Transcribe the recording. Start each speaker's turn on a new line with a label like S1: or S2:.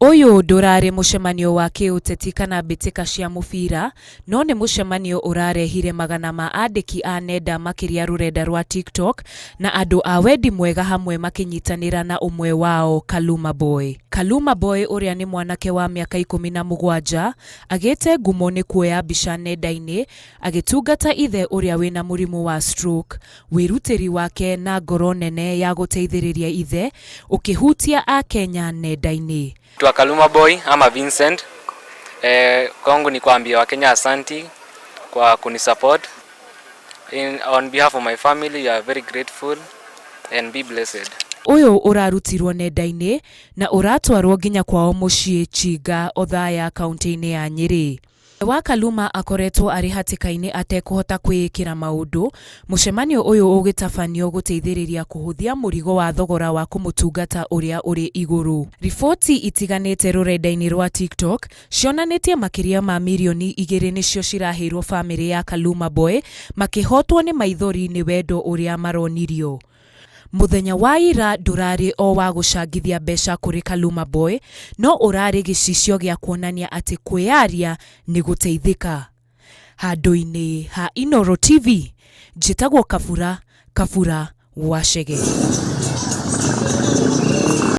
S1: Ũyũ ndũrarĩ mũcemanio wa kĩũteti kana mbĩtĩka cia mũbira, no nĩ mũcemanio ũrarehire magana ma andĩki a nenda makĩria rũrenda rwa TikTok na andũ a wendi mwega hamwe makĩnyitanĩra na ũmwe wao Kaluma Boy. Kaluma Boy ũrĩa nĩ mwanake wa mĩaka 17 agĩte ngumo nĩ kuoya mbica nenda-inĩ agĩtungata ithe ũrĩa wĩna mũrimũ wa stroke. Wĩrutĩri wake na ngoro nene ya gũteithĩrĩria ithe ũkĩhutia Akenya nenda-inĩ.
S2: Naitwa Kaluma Boy ama Vincent. Kwangu ni kuambia Wakenya asanti kwa kunisupport. On behalf of my family, we are very grateful and be blessed.
S1: Ũyũ ũrarutirwo nenda-inĩ na ũratwarwo nginya kwao mũciĩ Chinga, Othaya, kaunti-inĩ ya Nyĩrĩ. Wa Kaluma akoretwo arĩ hatĩka-inĩ atekũhota kwĩĩkĩra maũndũ, mũcemanio ũyũ ũgĩtabanio gũteithĩrĩria kũhũthia mũrigo wa thogora wa kũmũtungata ũrĩa ũrĩ igũrũ. Riboti itiganĩte rũrenda-inĩ rwa TikTok cionanĩtie makĩria ma mirioni 2 nĩcio ciraheirwo bamĩrĩ ya Kaluma Boy makĩhotwo nĩ maithori nĩ wendo ũrĩa maronirio. Mũthenya wa ira ndũrarĩ o wa gũcangithia mbeca kũrĩ Kaluma Boy, no ũrarĩ gĩcicio gĩa kuonania atĩ kwĩyaria nĩ gũteithĩka. Handũ-inĩ ha Inooro TV, njĩtagwo Kabura Kabura wa Chege.